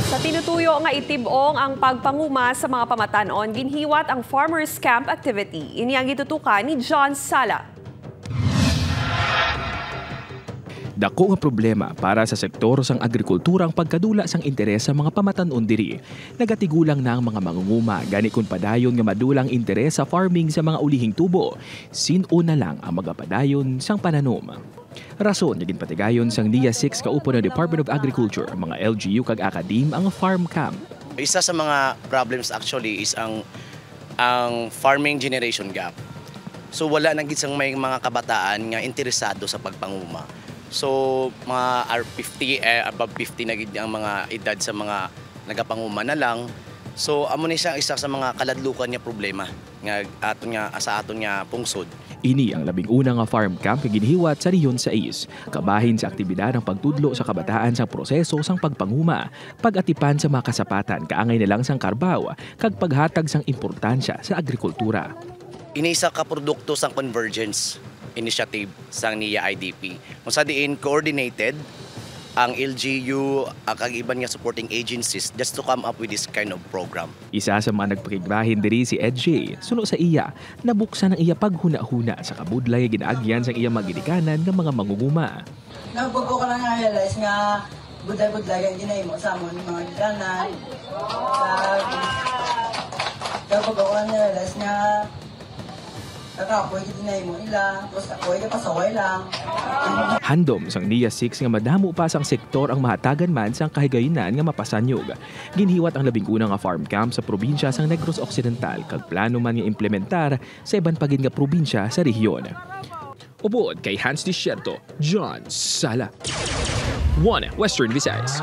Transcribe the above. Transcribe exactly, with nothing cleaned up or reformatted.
Sa tinutuyo nga itib-ong ang pagpanguma sa mga pamatan-on, ginhiwat ang Farmers Camp activity. Ini ang gitutukan ni John Sala. Dako nga problema para sa sektor sang agrikultura ang pagkadula sang interes sa mga pamatan-on diri. Nagatigulang na ang mga mangunguma, gani kon padayon nga madula ang interes sa farming sa mga ulihing tubo, sin-o na lang ang magapadayon sang pananom. Rason nga ginpatigayon sang nia six kaupo ng Department of Agriculture, mga L G U kag Academe ang farm camp. Isa sa mga problems actually is ang ang farming generation gap. So wala na gid sang may mga kabataan nga interesado sa pagpanguma. So mga R fifty, eh, above fifty na gid ang mga edad sa mga nagapanguma na lang. So amo ni siya isa sa mga kaladlukan nga problema nga aton nga sa aton nga pungsod. Ini ang labing una nga farm camp nga ginhiwat sa Rehiyon sais, kabahin sa aktibidad ang pagtudlo sa kabataan sa proseso sang pagpanguma, pag-atipan sa mga kasapatan kaangay na lang sang karbaw, kag paghatag sang importansya sa agrikultura. Ini isa ka produkto sang Convergence Initiative sang nia I D P, kung sa diin coordinated ang L G U, ah, kag iban nga supporting agencies just to come up with this kind of program. Isa sa mga nagpakigbahin diri si Ed J. Suno sa iya, nabuksan ang iya paghunahuna sa kabudlay nga ginaagyan sang iya mga ginikanan nga mga mangunguma. Nagbago ko lang na-realize nga budlay-budlay ang ginahimo sa amon mga ginikanan. Kag nagbago ko lang na-realize nga kakapoy gid ginahimo nila, tapos ako ay kapasaway lang. Handom sang nia six nga madamo pa sang sektor ang mahatagan man sang kahigayunan nga mapasanyog. Ginhiwat ang labing una nga farm camp sa probinsya sang Negros Occidental kag plano man nga implementar sa iban pa gid nga probinsya sa rehiyon. Upod kay Hans Desierto, John Sala. One Western Visayas.